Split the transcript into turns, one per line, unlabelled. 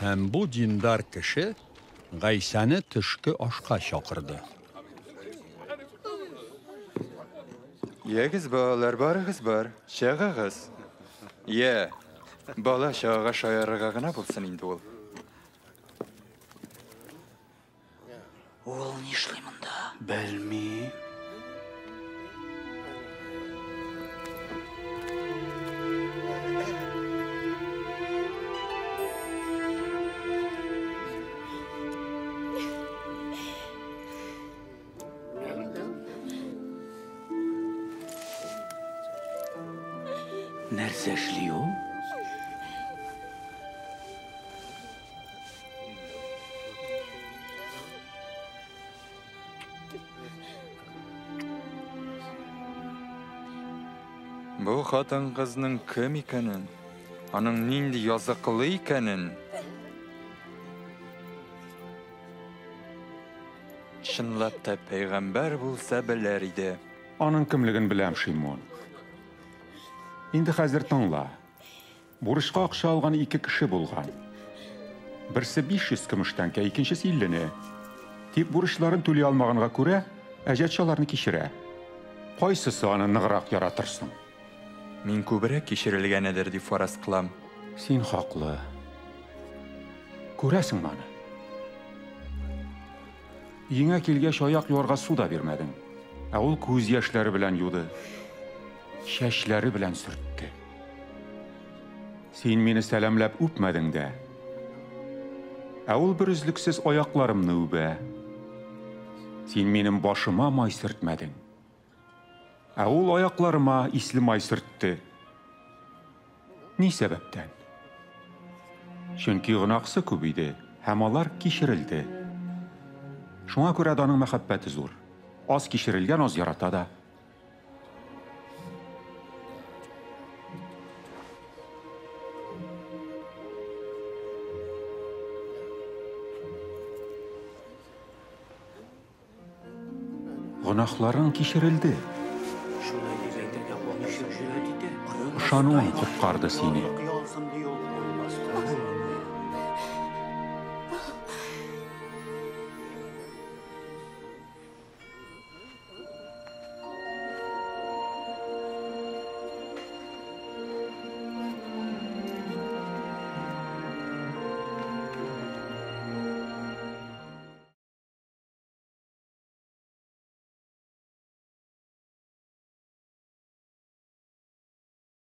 Һәм бу диндар кеше Гайсәне төшке ашка чакырды.
Ягез, балалар, барыгыз бар, чыгыгыз. Йә, бала-чагага шаярырга гына булсын инде ул.
Ул нишли монда?
Белмим. Нәрсә эшли ул?
Бу хатын-кызның кем икәнен, аның нинди языклы икәнен чынлап та пәйгамбәр булса белер иде.
Аның кемлеген беләм, Шимон. Инде хәзер тыңла. Бурычка акча алган ике кеше булган. Берсе 500 көмеш тәңкә, икенчесе 50-не. Тик бурычларын түли алмаганга күрә, әҗәтче аларны кичерә. Кайсысы аны ныграк яратырсың?
Мин күбрәк кичерелгәнедер дип фараз кылам.
Син хаклы. Күрәсеңме аны? Өеңә килгәч, аяк юарга су да бирмәдең. Ә ул күз яшьләре белән юды, чәчләре белән сөртте. Син мине сәламләп үпмәдең дә. Ә ул берөзлексез аякларымны үбә. Син минем башыма май сөртмәдең. Ә ул аякларыма исле май сөртте. Ни сәбәптән? Чөнки гөнаһсы күп иде, һәм алар кичерелде. Шуңа күрә дә аның мәхәббәте зур. Аз кичерелгән аз ярата да. Гөнаһларың кичерелде.
Шулай дип әйтергә ничек җөрьәт итә?
Ышануың коткарды сине.